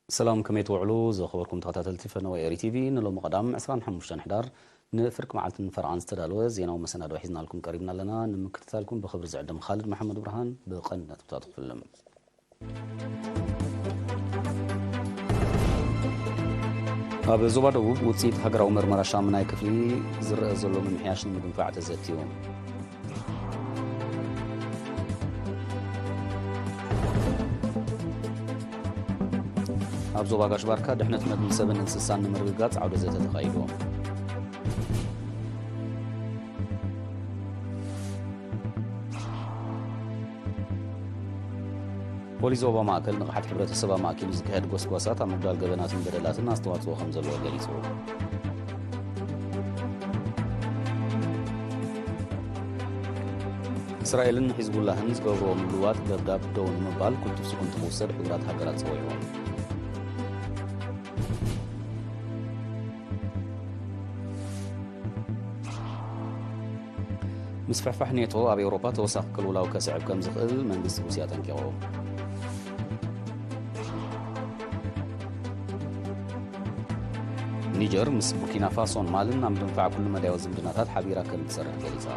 ሰላም፣ ከመይ ትውዕሉ ዝኸበርኩም ተኸታተልቲ ፈነወ ኤሪ ቲቪ? ንሎሚ ቀዳም ዕስራን ሓሙሽተን ሕዳር ንፍርቂ መዓልትን ፈረቓን ዝተዳለወ ዜናዊ መሰናድኦ ሒዝናልኩም ቀሪብና ኣለና። ንምክትታልኩም ብኽብሪ ዝዕድም ኻልድ መሓመድ ብርሃን። ብቐንዲ ነጥብታት ክፍልም። ኣብ ዞባ ደቡብ ውፅኢት ሃገራዊ መርመራ ሻምናይ ክፍሊ ዝረአ ዘሎ ምምሕያሽ ንምድንፋዕ ተዘትዩ። ኣብ ዞባ ጋሽ ባርካ ድሕነት መግቢ ሰብን እንስሳን ንምርግጋጽ ዓውደ ዘተ ተኻይዱ። ፖሊስ ዞባ ማእከል ንቕሓት ሕብረተሰብ ኣማእኪሉ ዝካየድ ጎስጓሳት ኣብ ምጉዳል ገበናትን በደላትን ኣስተዋጽኦ ከም ዘለዎ ገሊጹ። እስራኤልን ሒዝቡላህን ዝገብርዎ ምልውዋጥ ደብዳብ ደው ንምባል ቅልጡፍ ስጉምቲ ክውሰድ ሕቡራት ሃገራት ጸዊዑ። ምስፍሕፋሕ ኔቶ ኣብ ኤውሮጳ ተወሳኺ ቅልውላው ከስዕብ ከም ዝኽእል መንግስቲ ሩስያ ኣጠንቂቑ። ኒጀር ምስ ቡርኪና ፋሶን ማልን ኣብ ምድንፋዕ ኩሉ መዳያዊ ዝምድናታት ሓቢራ ከም እትሰርሕ ገሊጻ።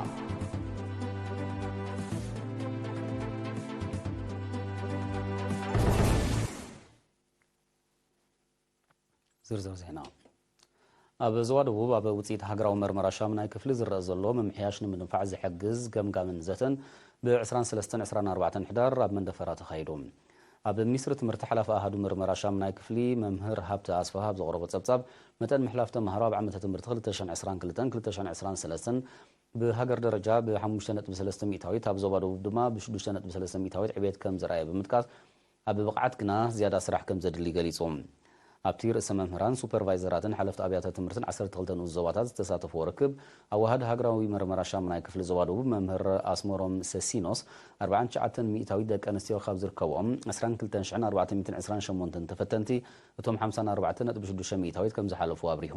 ዝርዝር ዜና። ኣብ ዞባ ደቡብ ኣብ ውፅኢት ሃገራዊ መርመራ ሻምናይ ክፍሊ ዝረአ ዘሎ ምምሕያሽ ንምድንፋዕ ዝሕግዝ ገምጋምን ዘተን ብ ዕስራን ሰለስተን ዕስራን ኣርባዕተን ሕዳር ኣብ መንደፈራ ተኻይዱ። ኣብ ሚኒስትሪ ትምህርቲ ሓላፊ ኣሃዱ መርመራ ሻምናይ ክፍሊ መምህር ሃብተ ኣስፋሃ ኣብ ዘቕረቦ ጸብጻብ፣ መጠን ምሕላፍ ተማሃሮ ኣብ ዓመተ ትምህርቲ ክልተ ሽሕን ዕስራን ክልተን ክልተ ሽሕን ዕስራን ሰለስተን ብሃገር ደረጃ ብ ሓሙሽተ ነጥቢ ሰለስተ ሚእታዊት፣ ኣብ ዞባ ደቡብ ድማ ብ ሽዱሽተ ነጥቢ ሰለስተ ሚእታዊት ዕቤት ከም ዘርኣየ ብምጥቃስ፣ ኣብ ብቕዓት ግና ዝያዳ ስራሕ ከም ዘድሊ ገሊጹ። ኣብቲ ርእሰ መምህራን፣ ሱፐርቫይዘራትን ሓለፍቲ ኣብያተ ትምህርትን ዓሰርተ ክልተ ንኡስ ዞባታት ዝተሳተፍዎ ርክብ፣ ኣዋሃዲ ሃገራዊ መርመራ ሻምናይ ክፍሊ ዞባ ደቡብ መምህር ኣስመሮም ሰሲኖስ፣ ኣርባዓን ትሽዓተን ሚእታዊት ደቂ ኣንስትዮ ካብ ዝርከብኦም ዕስራን ክልተን ሽሕን ኣርባዕተ ሚእትን ዕስራን ሸሞንተን ተፈተንቲ፣ እቶም ሓምሳን ኣርባዕተን ነጥቢ ሽዱሽተ ሚእታዊት ከም ዝሓለፉ ኣብሪሁ።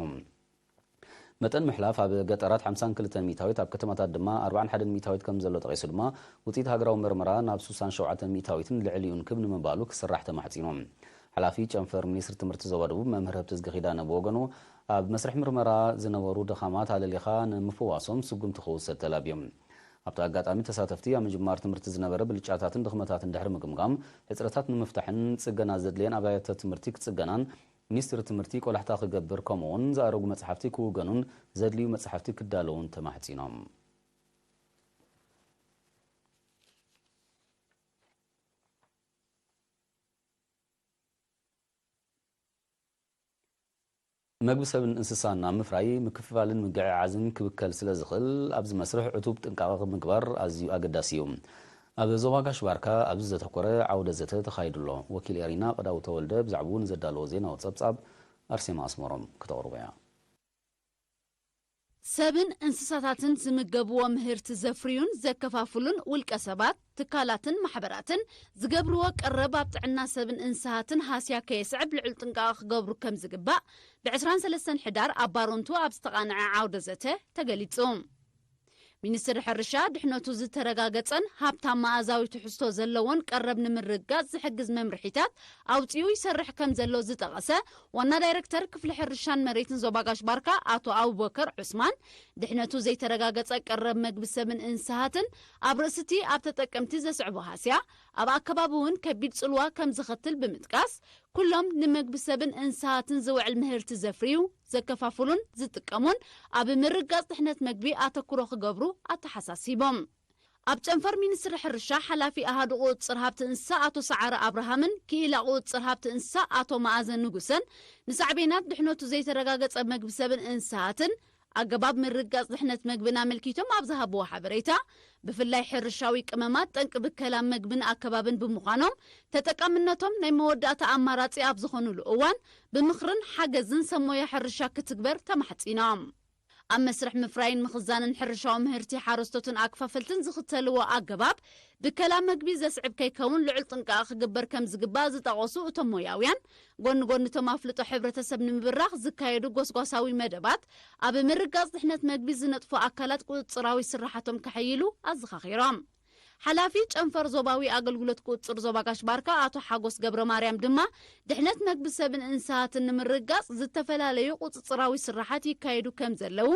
መጠን ምሕላፍ ኣብ ገጠራት ሓምሳን ክልተን ሚእታዊት፣ ኣብ ከተማታት ድማ ኣርባዓን ሓደን ሚእታዊት ከም ዘሎ ጠቒሱ ድማ፣ ውፅኢት ሃገራዊ መርመራ ናብ ስሳን ሸውዓተን ሚእታዊትን ልዕሊኡን ክብ ንምባሉ ክስራሕ ተማሕጺኑ። ሓላፊ ጨንፈር ሚኒስትሪ ትምህርቲ ዞባ ደቡብ መምህር ህብትዝጊ ኪዳነ ብወገኑ፣ ኣብ መስርሕ ምርመራ ዝነበሩ ድኻማት ኣለሊኻ ንምፍዋሶም ስጉምቲ ክውሰድ ተላብዮም። ኣብቲ ኣጋጣሚ ተሳተፍቲ ኣብ ምጅማር ትምህርቲ ዝነበረ ብልጫታትን ድኽመታትን ድሕሪ ምግምጋም፣ ሕጽረታት ንምፍታሕን ጽገና ዘድልየን ኣብያተ ትምህርቲ ክጽገናን ሚኒስትሪ ትምህርቲ ቆላሕታ ክገብር፣ ከምኡ'ውን ዝኣረጉ መጽሓፍቲ ክውገኑን ዘድልዩ መጽሓፍቲ ክዳለዉን ተማሕጺኖም። መግቢ ሰብን እንስሳን ኣብ ምፍራይ፣ ምክፍፋልን ምግዕዓዝን ክብከል ስለ ዝኽእል፣ ኣብዚ መስርሕ ዕቱብ ጥንቃቐ ምግባር ኣዝዩ ኣገዳሲ እዩ። ኣብ ዞባ ጋሽ ባርካ ኣብዚ ዘተኮረ ዓውደ ዘተ ተኻይዱ ኣሎ። ወኪል ኤሪና ቅዳው ተወልደ ብዛዕባኡ ንዘዳለዎ ዜናዊ ጸብጻብ ኣርሴማ ኣስመሮም ክተቕርቦ እያ። ሰብን እንስሳታትን ዝምገብዎ ምህርቲ ዘፍርዩን ዘከፋፍሉን ውልቀ ሰባት፣ ትካላትን ማሕበራትን ዝገብርዎ ቀረብ ኣብ ጥዕና ሰብን እንስሳትን ሃስያ ከየስዕብ ልዑል ጥንቃቐ ክገብሩ ከም ዝግባእ ብ ዕስራን ሰለስተን ሕዳር ኣብ ባሮንቱ ኣብ ዝተቓንዐ ዓውደ ዘተ ተገሊጹ። ሚኒስትሪ ሕርሻ ድሕነቱ ዝተረጋገጸን ሃብታም መኣዛዊ ትሕዝቶ ዘለዎን ቀረብ ንምርግጋጽ ዝሕግዝ መምርሒታት ኣውጺኡ ይሰርሕ ከም ዘሎ ዝጠቐሰ ዋና ዳይረክተር ክፍሊ ሕርሻን መሬትን ዞባ ጋሽ ባርካ ኣቶ ኣቡበከር ዑስማን፣ ድሕነቱ ዘይተረጋገጸ ቀረብ መግቢ ሰብን እንስሳትን ኣብ ርእሲ እቲ ኣብ ተጠቀምቲ ዘስዕቦ ሃስያ፣ ኣብ ኣከባቢ እውን ከቢድ ጽልዋ ከም ዘኸትል ብምጥቃስ፣ ኩሎም ንመግቢ ሰብን እንስሳትን ዝውዕል ምህርቲ ዘፍርዩ፣ ዘከፋፍሉን ዝጥቀሙን ኣብ ምርግጋጽ ድሕነት መግቢ ኣተኩሮ ክገብሩ ኣተሓሳሲቦም። ኣብ ጨንፈር ሚኒስትሪ ሕርሻ ሓላፊ ኣሃዱ ቁጽጽር ሃብቲ እንስሳ ኣቶ ሰዓረ ኣብርሃምን ክኢላ ቁጽጽር ሃብቲ እንስሳ ኣቶ መኣዘ ንጉሰን ንሳዕቤናት ድሕነቱ ዘይተረጋገጸ መግቢ ሰብን እንስሳትን ኣገባብ ምርግጋጽ ድሕነት መግብን ኣመልኪቶም ኣብ ዝሃብዎ ሓበሬታ፣ ብፍላይ ሕርሻዊ ቅመማት ጠንቂ ብከላ መግብን ኣከባብን ብምዃኖም፣ ተጠቃምነቶም ናይ መወዳእታ ኣማራጺ ኣብ ዝኾኑሉ እዋን፣ ብምኽርን ሓገዝን ሰብ ሞያ ሕርሻ ክትግበር ተማሕጺኖም። ኣብ መስርሕ ምፍራይን ምኽዛንን ሕርሻዊ ምህርቲ ሓረስቶትን ኣክፋፈልትን ዝኽተልዎ ኣገባብ ብከላ መግቢ ዘስዕብ ከይከውን ልዑል ጥንቃቐ ክግበር ከም ዝግባእ ዝጠቐሱ እቶም ሞያውያን፣ ጎኒ ጎኒ እቶም ኣፍልጦ ሕብረተሰብ ንምብራኽ ዝካየዱ ጎስጓሳዊ መደባት፣ ኣብ ምርጋጽ ድሕነት መግቢ ዝነጥፉ ኣካላት ቁጽጽራዊ ስራሓቶም ከሐይሉ ኣዘኻኺሮም። ሓላፊ ጨንፈር ዞባዊ ኣገልግሎት ቁጽጽር ዞባ ጋሽ ባርካ ኣቶ ሓጎስ ገብረ ማርያም ድማ፣ ድሕነት መግቢ ሰብን እንስሳትን ንምርግጋጽ ዝተፈላለዩ ቁጽጽራዊ ስራሓት ይካየዱ ከም ዘለዉ፣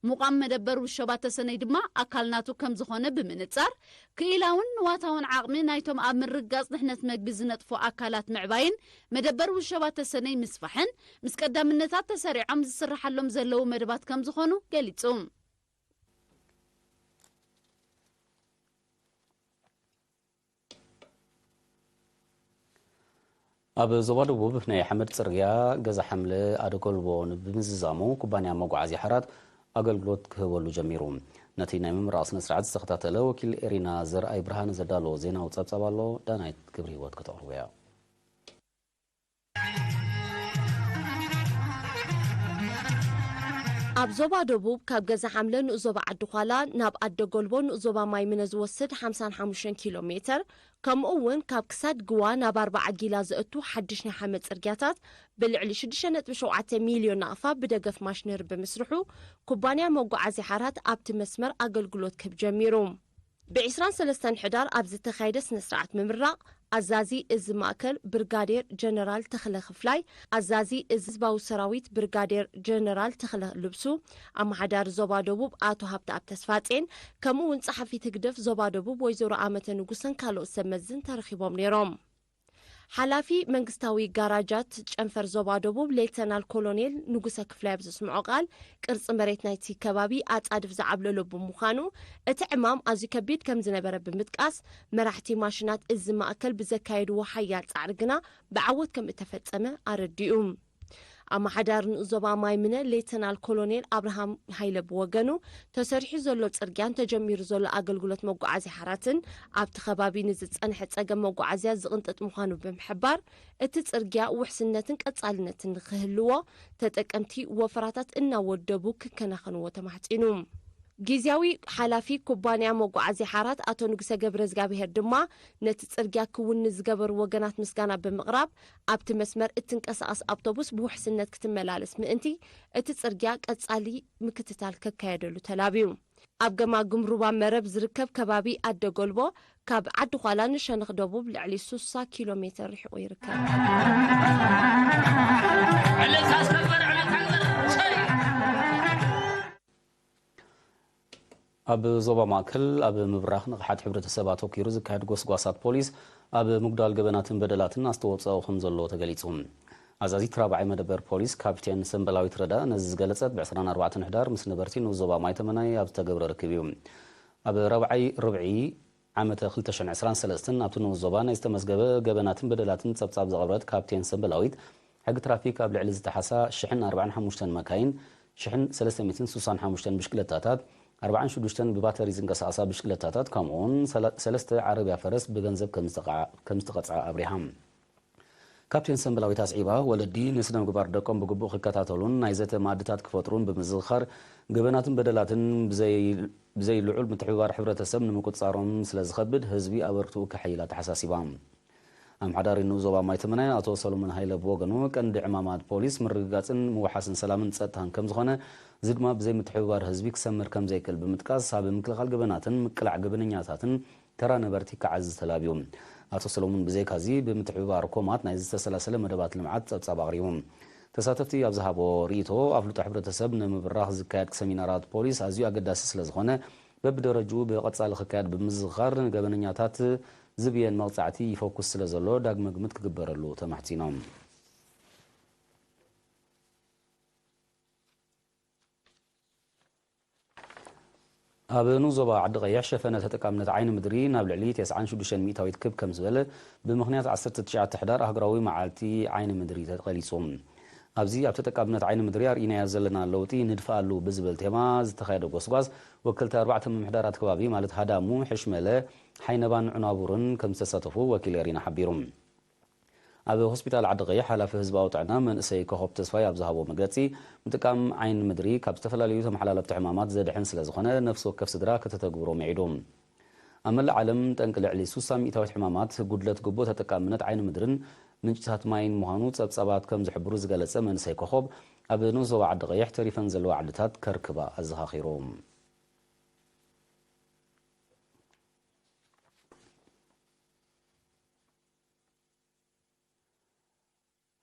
ምቋም መደበር ውሸባ ተሰነይ ድማ ኣካል ናቱ ከም ዝኾነ ብምንጻር፣ ክኢላውን ንዋታውን ዓቕሚ ናይቶም ኣብ ምርግጋጽ ድሕነት መግቢ ዝነጥፉ ኣካላት ምዕባይን መደበር ውሸባ ተሰነይ ምስፋሕን ምስ ቀዳምነታት ተሰሪዖም ዝስራሓሎም ዘለዉ መደባት ከም ዝኾኑ ገሊጹ። ኣብ ዞባ ደቡብ ናይ ሓመድ ጽርግያ ገዛ ሓምለ ኣደጎልቦ ብምዝዛሙ፣ ኩባንያ መጓዓዝያ ሓራት ኣገልግሎት ክህበሉ ጀሚሩ። ነቲ ናይ ምምራቕ ስነ ስርዓት ዝተኸታተለ ወኪል ኤሪና ዘርኣይ ብርሃን ዘዳለዎ ዜናዊ ጸብጻብ ኣሎ፣ ዳናይት ክብሪ ህይወት ከተቕርቦ እያ። ኣብ ዞባ ደቡብ ካብ ገዛ ሓምለ ንኡስ ዞባ ዓዲ ዃላ ናብ ኣደ ጎልቦ ንኡስ ዞባ ማይ ምነ ዝወስድ ሓምሳን ሓሙሽተን ኪሎ ሜተር፣ ከምኡ እውን ካብ ክሳድ ግዋ ናብ ኣርባዓ ጊላ ዘእቱ ሓድሽ ናይ ሓመድ ጽርግያታት ብልዕሊ ሽዱሽተ ነጥቢ ሸውዓተ ሚልዮን ናቕፋ ብደገፍ ማሽነሪ ብምስርሑ፣ ኩባንያ መጓዓዝያ ሓራት ኣብቲ መስመር ኣገልግሎት ክህብ ጀሚሩ። ብ ዕስራን ሰለስተን ሕዳር ኣብ ዝተኻየደ ስነ ስርዓት ምምራቕ፣ ኣዛዚ እዚ ማእከል ብርጋዴር ጀነራል ተኽለ ክፍላይ፣ ኣዛዚ እዚ ህዝባዊ ሰራዊት ብርጋዴር ጀነራል ተኽለ ልብሱ፣ ኣመሓዳሪ ዞባ ደቡብ ኣቶ ሃብተኣብ ተስፋጼን፣ ከምኡ እውን ጸሓፊት ህግደፍ ዞባ ደቡብ ወይዘሮ ኣመተ ንጉሰን ካልኦት ሰብ መዝን ተረኺቦም ነይሮም። ሓላፊ መንግስታዊ ጋራጃት ጨንፈር ዞባ ደቡብ ሌተናል ኮሎኔል ንጉሰ ክፍላይ ኣብ ዘስምዖ ቃል፣ ቅርጺ መሬት ናይቲ ከባቢ ኣጻድፍ ዝዓብለሎ ብምዃኑ፣ እቲ ዕማም ኣዝዩ ከቢድ ከም ዝነበረ ብምጥቃስ፣ መራሕቲ ማሽናት እዚ ማእከል ብዘካየድዎ ሓያል ጻዕሪ ግና ብዓወት ከም እተፈጸመ ኣረዲኡ። ኣመሓዳሪ ንኡስ ዞባ ማይ ምነ ሌተናል ኮሎኔል ኣብርሃም ሃይለ ብወገኑ፣ ተሰሪሑ ዘሎ ጽርግያን ተጀሚሩ ዘሎ ኣገልግሎት መጓዓዝያ ሓራትን ኣብቲ ከባቢ ንዝጸንሐ ጸገም መጓዓዝያ ዝቕንጥጥ ምዃኑ ብምሕባር፣ እቲ ጽርግያ ውሕስነትን ቀጻልነትን ንኽህልዎ ተጠቀምቲ ወፈራታት እናወደቡ ክከናኸንዎ ተማሕጺኑ። ግዝያዊ ሓላፊ ኩባንያ መጓዓዝያ ሓራት ኣቶ ንጉሰ ገብረ እግዚኣብሄር ድማ፣ ነቲ ጽርግያ ክውን ንዝገበሩ ወገናት ምስጋና ብምቕራብ፣ ኣብቲ መስመር እትንቀሳቐስ ኣውቶቡስ ብውሕስነት ክትመላለስ ምእንቲ፣ እቲ ጽርግያ ቀጻሊ ምክትታል ከካየደሉ ተላብዩ። ኣብ ገማግም ሩባ መረብ ዝርከብ ከባቢ ኣደ ጎልቦ፣ ካብ ዓዲ ዃላ ንሸነኽ ደቡብ ልዕሊ ሱሳ ኪሎ ሜተር ርሒቑ ይርከብ። ኣብ ዞባ ማእከል ኣብ ምብራኽ ንቕሓት ሕብረተሰብ ኣተኲሩ ዝካየድ ጎስጓሳት ፖሊስ ኣብ ምጉዳል ገበናትን በደላትን ኣስተዋጽኦ ከም ዘለዎ ተገሊጹ። ኣዛዚት ራብዓይ መደበር ፖሊስ ካፕቴን ሰምበላዊት ረዳ ነዚ ዝገለጸት ብ ዕስራን ኣርባዕተን ሕዳር ምስ ነበርቲ ንኡስ ዞባ ማይ ተመናይ ኣብ ዝተገብረ ርክብ እዩ። ኣብ ራብዓይ ርብዒ ዓመተ ክልተ ሽሕን ዕስራን ሰለስተን ኣብቲ ንኡስ ዞባ ናይ ዝተመዝገበ ገበናትን በደላትን ጸብጻብ ዘቕረበት ካፕቴን ሰምበላዊት፣ ሕጊ ትራፊክ ኣብ ልዕሊ ዝተሓሳ ሽሕን ኣርባዓን ሓሙሽተን መካይን፣ ሽሕን ሰለስተ ሚእትን ስሳን ሓሙሽተን ብሽክለታታት፣ ኣርባዓን ሽዱሽተን ብባተሪ ዝንቀሳቐሳ ብሽክለታታት፣ ከምኡውን ሰለ-፣ ሰለስተ ዓረብያ ፈረስ ብገንዘብ ከም ዝተቐዓ-፣ ከም ዝተቐጽዓ ኣብሪሃ። ካፕቴን ሰምበላዊት ኣስዒባ፣ ወለዲ ንስነ ምግባር ደቆም ብግቡእ ክከታተሉን ናይ ዘተ መኣድታት ክፈጥሩን ብምዝኽኻር፣ ገበናትን በደላትን ብዘይ-፣ ብዘይ ልዑል ምትሕብባር ሕብረተሰብ ንምቁጽጻሮም ስለ ዝኸብድ፣ ህዝቢ ኣበርክትኡ ከሐይል ኣተሓሳሲባ። ኣመሓዳሪ ንኡስ ዞባ ማይ ተመናይ ኣቶ ሰሎሞን ሃይለ ብወገኑ፣ ቀንዲ ዕማማት ፖሊስ ምርግጋጽን ምውሓስን ሰላምን ጸጥታን ከም ዝኾነ፣ እዚ ድማ ብዘይ ምትሕብባር ህዝቢ ክሰምር ከም ዘይክእል ብምጥቃስ፣ ኣብ ምክልኻል ገበናትን ምቅላዕ ገበነኛታትን ተራ ነበርቲ ክዓዝዝ ተላብዩ። ኣቶ ሰሎሞን ብዘይካዚ፣ ብምትሕብባር ኮማት ናይ ዝተሰላሰለ መደባት ልምዓት ጸብጻብ ኣቕሪቡ። ተሳተፍቲ ኣብ ዝሃቦ ርእይቶ፣ ኣፍልጦ ሕብረተሰብ ንምብራኽ ዝካየድ ሰሚናራት ፖሊስ ኣዝዩ ኣገዳሲ ስለ ዝኾነ፣ በብደረጅኡ ብቐጻሊ ክካየድ ብምዝኽኻር፣ ንገበነኛታት ዝብየን መቕጻዕቲ ይፈኩስ ስለ ዘሎ፣ ዳግመ ግምት ክግበረሉ ተማሕጺኖም። ኣብ ንኡስ ዞባ ዓዲ ቀይሕ ሸፈነ ተጠቃምነት ዓይኒ ምድሪ ናብ ልዕሊ ተስዓን ሽዱሽተን ሚእታዊት ክብ ከም ዝበለ ብምኽንያት ዓሰርተ ትሽዓተ ሕዳር ኣህጉራዊ መዓልቲ ዓይኒ ምድሪ ተገሊጹ። ኣብዚ ኣብ ተጠቃምነት ዓይኒ ምድሪ ኣርኢናዮ ዘለና ለውጢ ንድፍኣሉ ብዝብል ቴማ ዝተኻየደ ጎስጓስ ወከልቲ ኣርባዕተ ምምሕዳራት ከባቢ ማለት ሃዳሙ፣ ሕሽመለ፣ ሓይነባን ዑናቡርን ከም ዝተሳተፉ ወኪል ኤሪና ሓቢሩ። ኣብ ሆስፒታል ዓዲ ቀይሕ ሓላፊ ህዝባዊ ጥዕና መንእሰይ ኮኾብ ተስፋይ ኣብ ዝሃቦ መግለጺ፣ ምጥቃም ዓይኒ ምድሪ ካብ ዝተፈላለዩ ተመሓላለፍቲ ሕማማት ዘድሕን ስለ ዝኾነ፣ ነፍሲ ወከፍ ስድራ ከተተግብሮ ምዒዱ። ኣብ መላእ ዓለም ጠንቂ ልዕሊ ስሳ ሚእታዊት ሕማማት ጉድለት ግቡእ ተጠቃምነት ዓይኒ ምድርን ምንጭታት ማይን ምዃኑ ጸብጻባት ከም ዝሕብሩ ዝገለጸ መንእሰይ ኮኾብ፣ ኣብ ንኡስ ዞባ ዓዲ ቀይሕ ተሪፈን ዘለዋ ዓድታት ከርክባ ኣዘኻኺሩ።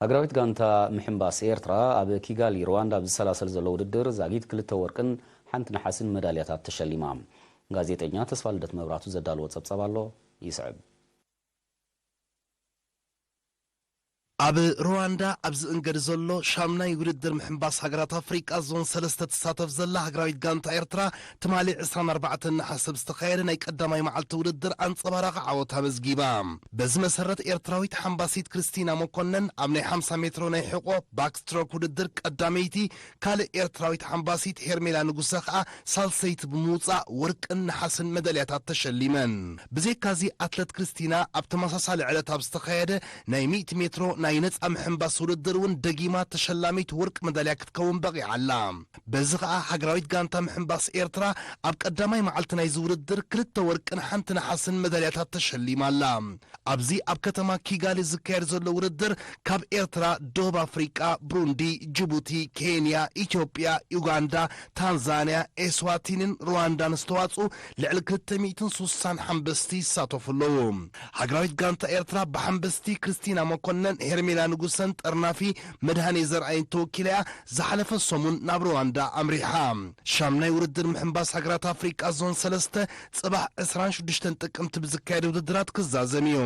ሃገራዊት ጋንታ ምሕንባስ ኤርትራ ኣብ ኪጋሊ ሩዋንዳ ኣብ ዝሰላሰል ዘሎ ውድድር ዛጊት ክልተ ወርቅን ሓንቲ ነሓስን መዳልያታት ተሸሊማ። ጋዜጠኛ ተስፋ ልደት መብራቱ ዘዳለዎ ጸብጻብ ኣሎ፣ ይስዕብ። ኣብ ሩዋንዳ ኣብ ዝእንገድ ዘሎ ሻምናይ ውድድር ምሕንባስ ሃገራት ኣፍሪቃ ዞን ሰለስተ ትሳተፍ ዘላ ሃገራዊት ጋንታ ኤርትራ ትማሊ ዕስራን ኣርባዕተን ነሓሰ ብዝተኻየደ ናይ ቀዳማይ መዓልቲ ውድድር ኣንጸባራቒ ዓወት ኣመዝጊባ። በዚ መሰረት ኤርትራዊት ሓምባሲት ክርስቲና መኮነን ኣብ ናይ ሓምሳ ሜትሮ ናይ ሕቆ ባክስትሮክ ውድድር ቀዳመይቲ፣ ካልእ ኤርትራዊት ሓምባሲት ሄርሜላ ንጉሰ ከኣ ሳልሰይቲ ብምውጻእ ወርቅን ነሓስን መዳልያታት ተሸሊመን። ብዘይካዚ ኣትለት ክርስቲና ኣብ ተመሳሳሊ ዕለት ኣብ ዝተኻየደ ናይ ሚእቲ ሜትሮ ናይ ነጻ ምሕንባስ ውድድር እውን ደጊማ ተሸላሚት ወርቂ መዳልያ ክትከውን በቒዓ ኣላ። በዚ ከኣ ሃገራዊት ጋንታ ምሕንባስ ኤርትራ ኣብ ቀዳማይ መዓልቲ ናይዚ ውድድር ክልተ ወርቅን ሓንቲ ነሓስን መዳልያታት ተሸሊማ ኣላ። ኣብዚ ኣብ ከተማ ኪጋሊ ዝካየድ ዘሎ ውድድር ካብ ኤርትራ፣ ደቡብ ኣፍሪቃ፣ ብሩንዲ፣ ጅቡቲ፣ ኬንያ፣ ኢትዮጵያ፣ ዩጋንዳ፣ ታንዛንያ፣ ኤስዋቲንን ሩዋንዳን ዝተዋጽኡ ልዕሊ ክልተ ሚእትን ስሳን ሓምበስቲ ይሳተፉ ኣለዉ። ሃገራዊት ጋንታ ኤርትራ ብሓምበስቲ ክርስቲና መኮነን፣ ሄርሜላ ንጉሰን ጠርናፊ መድሃኔ ዘርኣይን ተወኪላ እያ ዝሓለፈ ሰሙን ናብ ሩዋንዳ ኣምሪሓ። ሻምናይ ውድድር ምሕንባስ ሃገራት ኣፍሪቃ ዞን ሰለስተ ጽባሕ ዕስራን ሽዱሽተን ጥቅምቲ ብዝካየድ ውድድራት ክዛዘም እዩ።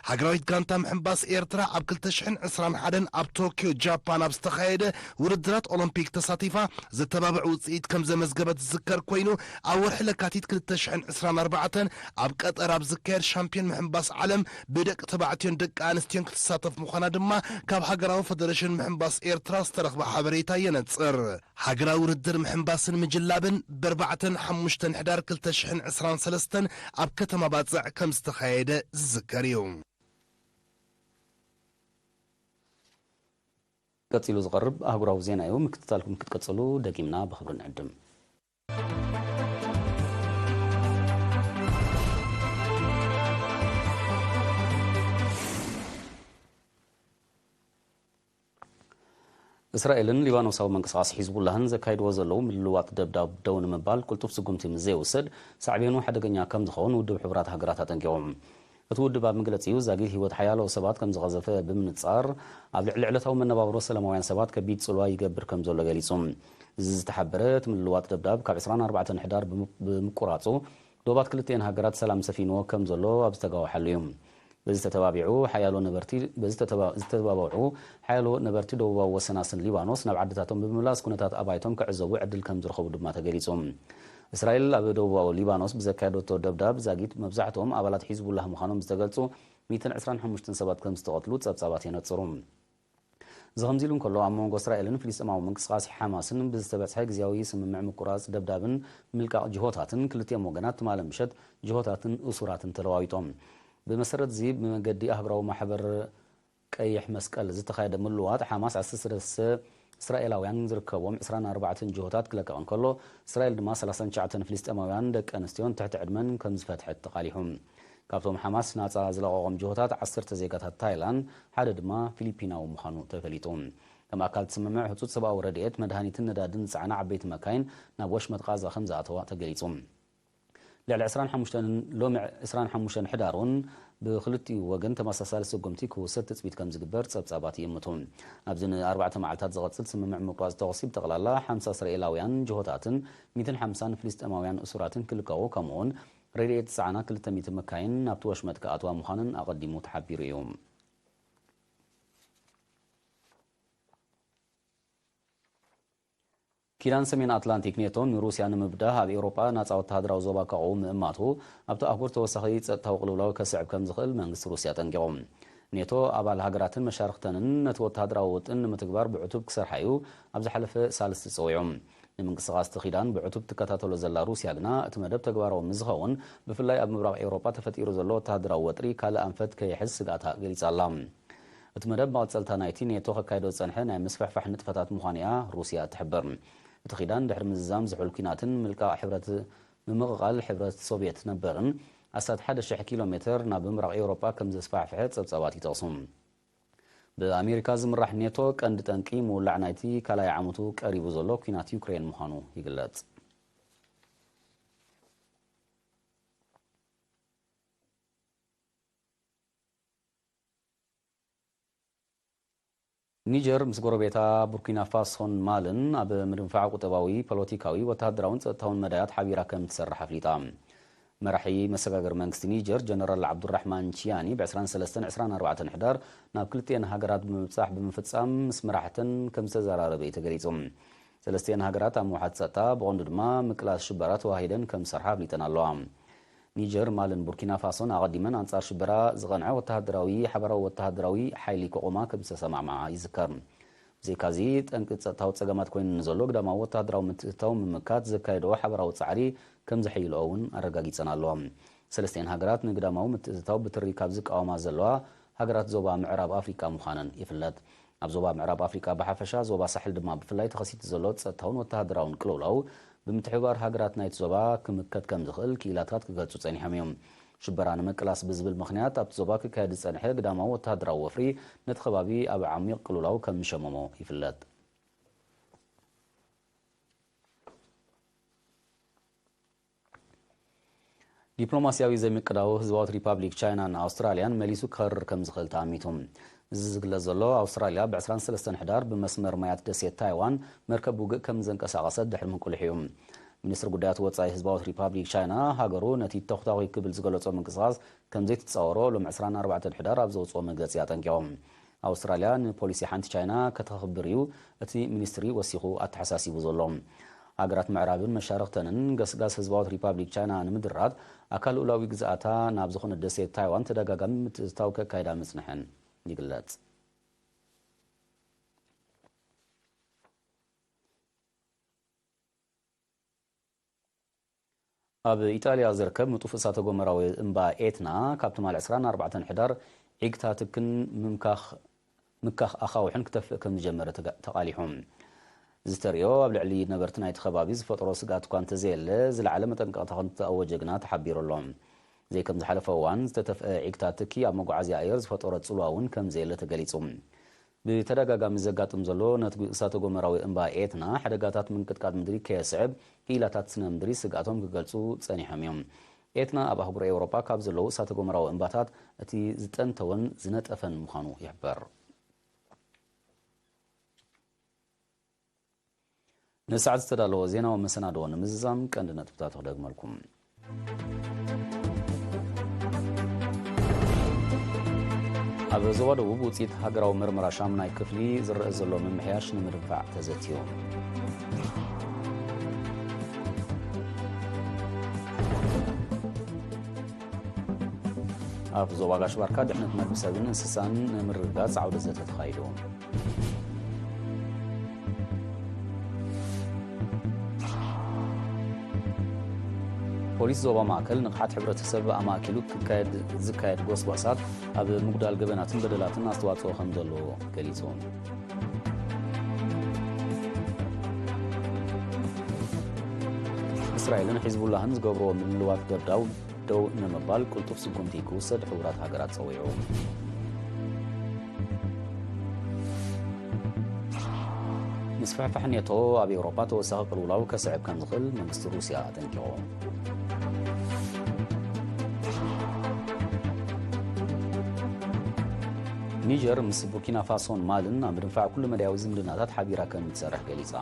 ሃገራዊት ጋንታ ምሕንባስ ኤርትራ ኣብ ክልተ ሽሕን ዕስራን ሓደን ኣብ ቶክዮ ጃፓን ኣብ ዝተኻየደ ውድድራት ኦሎምፒክ ተሳቲፋ ዘተባብዕ ውጽኢት ከም ዘመዝገበት ዝዝከር ኮይኑ፣ ኣብ ወርሒ ለካቲት ክልተ ሽሕን ዕስራን ኣርባዕተን ኣብ ቀጠር ኣብ ዝካየድ ሻምፒዮን ምሕንባስ ዓለም ብደቂ ተባዕትዮን ደቂ ኣንስትዮን ክትሳተፍ ምዃና ድማ ካብ ሃገራዊ ፈደረሽን ምሕንባስ ኤርትራ ዝተረኽበ ሓበሬታ የነጽር። ሃገራዊ ውድድር ምሕንባስን ምጅላብን ብኣርባዕተን ሓሙሽተን ሕዳር ክልተ ሽሕን ዕስራን ሰለስተን ኣብ ከተማ ባጽዕ ከም ዝተኻየደ ዝዝከር እዩ። ቀጺሉ ዝቐርብ ኣህጉራዊ ዜና እዩ። ምክትታልኩም ክትቀጽሉ ደጊምና ብኽብሪ ንዕድም። እስራኤልን ሊባኖሳዊ ምንቅስቓስ ሒዝቡላህን ዘካይድዎ ዘለዉ ምልውዋጥ ደብዳብ ደው ንምባል ቅልጡፍ ስጉምቲ ምስ ዘይውሰድ፣ ሳዕቤኑ ሓደገኛ ከም ዝኸውን ውድብ ሕቡራት ሃገራት ኣጠንቂቑ። እቲ ውድብ ኣብ መግለጺኡ፣ ዛጊት ህይወት ሓያሎ ሰባት ከም ዝቐዘፈ ብምንጻር፣ ኣብ ልዕሊ ዕለታዊ መነባብሮ ሰላማውያን ሰባት ከቢድ ጽልዋ ይገብር ከም ዘሎ ገሊጹ። እዚ ዝተሓበረ እቲ ምልውዋጥ ደብዳብ ካብ ዕስራን ኣርባዕተን ሕዳር ብም-፣ ብምቁራጹ፣ ዶባት ክልቲኤን ሃገራት ሰላም ሰፊንዎ ከም ዘሎ ኣብ ዝተጋወሓሉ እዩ። በዚ ተተባቢዑ ሓያሎ ነበርቲ፣ በዚ ተተባ-፣ ዝተባብዑ ሓያሎ ነበርቲ ደቡባዊ ወሰናስን ሊባኖስ ናብ ዓድታቶም ብምምላስ ኩነታት ኣባይቶም ክዕዘቡ ዕድል ከም ዝረኸቡ ድማ ተገሊጹ። እስራኤል ኣብ ደቡባዊ ሊባኖስ ብዘካየደቶ ደብዳብ ዛጊት መብዛሕትኦም ኣባላት ሒዝቡላህ ምዃኖም ዝተገልጹ ሚእትን ዕስራን ሓሙሽተን ሰባት ከም ዝተቐትሉ ጸብጻባት የነጽሩ። እዚ ከምዚ ኢሉ እንከሎ፣ ኣብ መንጎ እስራኤልን ፍልስጤማዊ ምንቅስቓስ ሓማስን ብዝተበጽሐ ግዝያዊ ስምምዕ ምቁራጽ ደብዳብን ምልቃቕ ጅሆታትን፣ ክልቲኦም ወገናት ትማሊ ምሸት ጅሆታትን እሱራትን ተለዋዊጦም። ብመሰረት እዚ፣ ብመገዲ ኣህጉራዊ ማሕበር ቀይሕ መስቀል ዝተኻየደ ምልውዋጥ፣ ሓማስ ዓሰርተ ሰለስተ እስራኤላውያን ዝርከቦም ዕስራን ኣርባዕተን ጅሆታት ክለቅቕ እንከሎ፣ እስራኤል ድማ ሰላሳን ትሽዓተን ፍልስጤማውያን ደቂ ኣንስትዮን ትሕቲ ዕድመን ከም ዝፈትሐት ተቓሊሑ። ካብቶም ሓማስ ናጻ ዝለቐቖም ጅሆታት፣ ዓሰርተ ዜጋታት ታይላንድ፣ ሓደ ድማ ፊሊፒናዊ ምዃኑ ተፈሊጡ። ከም ኣካል እቲ ስምምዕ፣ ህጹጽ ሰብኣዊ ረድኤት፣ መድሃኒትን ነዳድን ዝጸዓና ዓበይቲ መካይን ናብ ወሽመጥ ቃዛ ከም ዝኣተዋ ተገሊጹ። ልዕሊ ዕስራን ሓሙሽተን፣ ሎሚ ዕስራን ሓሙሽተን ሕዳር እውን ብክልቲኡ ወገን ተመሳሳሊ ስጉምቲ ክውሰድ ትጽቢት ከም ዝግበር ጸብጻባት ይእምቱ። ኣብዚ ንኣርባዕተ መዓልታት ዝቐጽል ስምምዕ ምቁራጽ ተኹሲ፣ ብጠቕላላ ሓምሳ እስራኤላውያን ጅሆታትን ሚእትን ሓምሳን ፍልስጤማውያን እሱራትን ክልቀቑ፣ ከምኡውን ረድኤት ዝጸዓና ክልተ ሚእቲ መካይን ናብቲ ወሽመጥ ክኣትዋ ምዃነን ኣቐዲሙ ተሓቢሩ እዩ። ኪዳን ሰሜን ኣትላንቲክ ኔቶ ንሩስያ ንምብዳህ ኣብ ኤውሮጳ ናጻ ወተሃደራዊ ዞባ ከቕውም ምእማቱ፣ ኣብቲ ኣህጉር ተወሳኺ ጸጥታዊ ቅልውላው ከስዕብ ከም ዝኽእል መንግስቲ ሩስያ ኣጠንቂቑ። ኔቶ ኣባል ሃገራትን መሻርኽተንን ነቲ ወተሃደራዊ ውጥን ንምትግባር ብዕቱብ ክሰርሓ እዩ ኣብ ዝሓለፈ ሳልስቲ ጸዊዑ። ንምንቅስቓስ እቲ ኪዳን ብዕቱብ ትከታተሎ ዘላ ሩስያ ግና፣ እቲ መደብ ተግባራዊ ምስ ዝኸውን፣ ብፍላይ ኣብ ምብራቕ ኤውሮጳ ተፈጢሩ ዘሎ ወተሃደራዊ ወጥሪ ካልእ ኣንፈት ከይሕዝ ስግኣታ ገሊጻ ኣላ። እቲ መደብ መቐጸልታ ናይቲ ኔቶ ከካይዶ ዝጸንሐ ናይ ምስፍሕፋሕ ንጥፈታት ምዃኑ እያ ሩስያ እትሕብር። እቲ ኪዳን ድሕሪ ምዝዛም ዝሑል ኲናትን ምልቃቕ ሕብረት፣ ምምቕቓል ሕብረት ሶቭየት ነበርን ኣስታት ሓደ ሽሕ ኪሎ ሜተር ናብ ምብራቕ ኤውሮጳ ከም ዘስፋሕፍሐ ጸብጻባት ይጠቕሱ። ብኣሜሪካ ዝምራሕ ኔቶ ቀንዲ ጠንቂ ምውላዕ ናይቲ ካልኣይ ዓመቱ ቀሪቡ ዘሎ ኲናት ዩክሬን ምዃኑ ይግለጽ። ኒጀር ምስ ጎረቤታ ቡርኪና ፋሶን ማልን ኣብ ምድንፋዕ ቁጠባዊ፣ ፖለቲካዊ፣ ወተሃደራውን ጸጥታውን መዳያት ሓቢራ ከም ትሰርሕ ኣፍሊጣ። መራሒ መሰጋገሪ መንግስቲ ኒጀር ጀነራል ዓብዱራሕማን ቺያኒ ብ ዕስራን ሰለስተን ዕስራን ኣርባዕተን ሕዳር ናብ ክልቲኤን ሃገራት ብምብጻሕ ብምፍጻም ምስ መራሕተን ከም ዝተዘራረበ እዩ ተገሊጹ። ሰለስቲኤን ሃገራት ኣብ ምውሓድ ጸጥታ ብቐንዱ ድማ ምቅላስ ሽበራ ተዋሂደን ከም ዝሰርሓ ኣፍሊጠን ኣለዋ። ኒጀር፣ ማልን ቡርኪና ፋሶን ኣቐዲመን ኣንጻር ሽበራ ዝቐንዐ ወተሃደራዊ፣ ሓባራዊ ወተሃደራዊ ሓይሊ ክቖማ ከም ዝተሰማምዓ ይዝከር። ብዘይካዚ፣ ጠንቂ ጸጥታዊ ጸገማት ኮይኑ ንዘሎ ግዳማዊ ወተሃደራዊ ምትእትታው ምምካት ዘካየድኦ ሓባራዊ ጻዕሪ ከም ዘሐይልኦ እውን ኣረጋጊጸን ኣለዋ። ሰለስቲኤን ሃገራት ንግዳማዊ ምትእትታው ብትሪ ካብ ዝቃወማ ዘለዋ ሃገራት ዞባ ምዕራብ ኣፍሪቃ ምዃነን ይፍለጥ። ኣብ ዞባ ምዕራብ ኣፍሪቃ ብሓፈሻ፣ ዞባ ሳሕል ድማ ብፍላይ ተኸሲቱ ዘሎ ጸጥታውን ወተሃደራውን ቅልውላው ብምትሕብባር ሃገራት ናይቲ ዞባ ክምከት ከም ዝኽእል ክኢላታት ክገልጹ ጸኒሖም እዮም። ሽበራ ንምቅላስ ብዝብል ምኽንያት ኣብቲ ዞባ ክካየድ ዝጸንሐ ግዳማዊ ወተሃደራዊ ወፍሪ ነቲ ከባቢ ኣብ ዓሚቕ ቅልውላው ከም ዝሸመሞ ይፍለጥ። ዲፕሎማስያዊ ዘይምቅዳው ህዝባዊት ሪፓብሊክ ቻይናን ኣውስትራልያን መሊሱ ክኸርር ከም ዝኽእል ተኣሚቱ። እዚ ዝግለጽ ዘሎ፣ ኣውስትራልያ ብ ዕስራን ሰለስተን ሕዳር ብመስመር ማያት ደሴት ታይዋን መርከብ ውግእ ከም ዘንቀሳቐሰት ድሕሪ ምንቁልሕ እዩ። ሚኒስትሪ ጉዳያት ወጻኢ ህዝባዊት ሪፓብሊክ ቻይና፣ ሃገሩ ነቲ ተኹታኹይ ክብል ዝገለጾ ምንቅስቓስ ከም ዘይትጻወሮ ሎም ዕስራን ኣርባዕተን ሕዳር ኣብ ዘውጽኦ መግለጺ ኣጠንቂቖም። ኣውስትራልያ ንፖሊሲ ሓንቲ ቻይና ከተኽብር እዩ እቲ ሚኒስትሪ ወሲኹ ኣተሓሳሲቡ ዘሎ። ሃገራት ምዕራብን መሻርኽተንን ገስጋስ ህዝባዊት ሪፓብሊክ ቻይና ንምድራት ኣካል ልኡላዊ ግዝኣታ ናብ ዝኾነ ደሴት ታይዋን ተደጋጋሚ ምትእትታው ከካይዳ ምጽንሐን ይግለጽ። ኣብ ኢጣልያ ዝርከብ ንጡፍ እሳተ ጎመራዊ እምባ ኤትና ካብ ትማል ዕስራን ኣርባዕተን ሕዳር ዒግታ ትክን ምምካኽ ምካኽ ኣኻውሕን ክተፍእ ከም ዝጀመረ ተጋ- ተቓሊሑ። ዝተርእዮ ኣብ ልዕሊ ነበርቲ ናይቲ ከባቢ ዝፈጠሮ ስግኣት እኳ እንተዘየለ፣ ዝለዓለ መጠንቀቕታ ከም ዝተኣወጀ ግና ተሓቢሩ ኣሎ። ዘይከም ዝሓለፈ እዋን ዝተተፍአ ዒግታ ትኪ ኣብ መጓዓዝያ ኣየር ዝፈጠሮ ጽልዋ እውን ከም ዘየለ ተገሊጹ። ብተደጋጋሚ ዘጋጥም ዘሎ ነቲ እሳተ ጎመራዊ እምባ ኤትና ሓደጋታት ምንቅጥቃጥ ምድሪ ከየስዕብ ክኢላታት ስነ ምድሪ ስግኣቶም ክገልጹ ጸኒሖም እዮም። ኤትና ኣብ ኣህጉር ኤውሮጳ ካብ ዘለዉ እሳተ ጎመራዊ እምባታት እቲ ዝጠንተወን ዝነጠፈን ምዃኑ ይሕበር። ንሰዓት ዝተዳለወ ዜናዊ መሰናድኦ ንምዝዛም ቀንዲ ነጥብታት ክደግመልኩም። ኣብ ዞባ ደቡብ ውፅኢት ሃገራዊ ምርመራ ሻሙናይ ክፍሊ ዝረአ ዘሎ ምምሕያሽ ንምድንፋዕ ተዘትዩ። ኣብ ዞባ ጋሽ ባርካ ድሕነት መግቢ ሰብን እንስሳን ንምርግጋፅ ዓውደ ዘተ ተኻይዱ። ፖሊስ ዞባ ማእከል ንቕሓት ሕብረተሰብ ኣማእኪሉ ክካየድ ዝካየድ ጎስጓሳት ኣብ ምጉዳል ገበናትን በደላትን ኣስተዋፅኦ ከም ዘለዎ ገሊጹ። እስራኤልን ሒዝቡላህን ዝገብርዎ ምልልዋት ደብዳብ ደው ንምባል ቅልጡፍ ስጉምቲ ክውሰድ ሕቡራት ሃገራት ጸዊዑ። ምስፍሕፋሕ ኔቶ ኣብ ኤውሮጳ ተወሳኺ ቅልውላው ከስዕብ ከም ዝኽእል መንግስቲ ሩስያ ኣጠንቂቑ። ኒጀር ምስ ቡርኪና ፋሶን ማልን ኣብ ምድንፋዕ ኩሉ መዳያዊ ዝምድናታት ሓቢራ ከም እትሰርሕ ገሊጻ።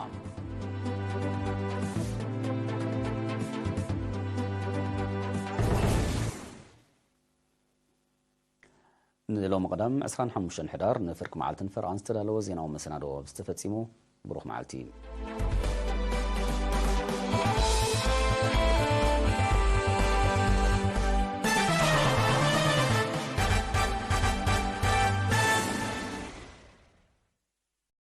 ንሎሚ ቀዳም ዕስራን ሓሙሽተን ሕዳር ንፍርቂ መዓልትን ፈረቓን ዝተዳለወ ዜናዊ መሰናድኦ ኣብዚ ተፈጺሙ። ብሩኽ መዓልቲ።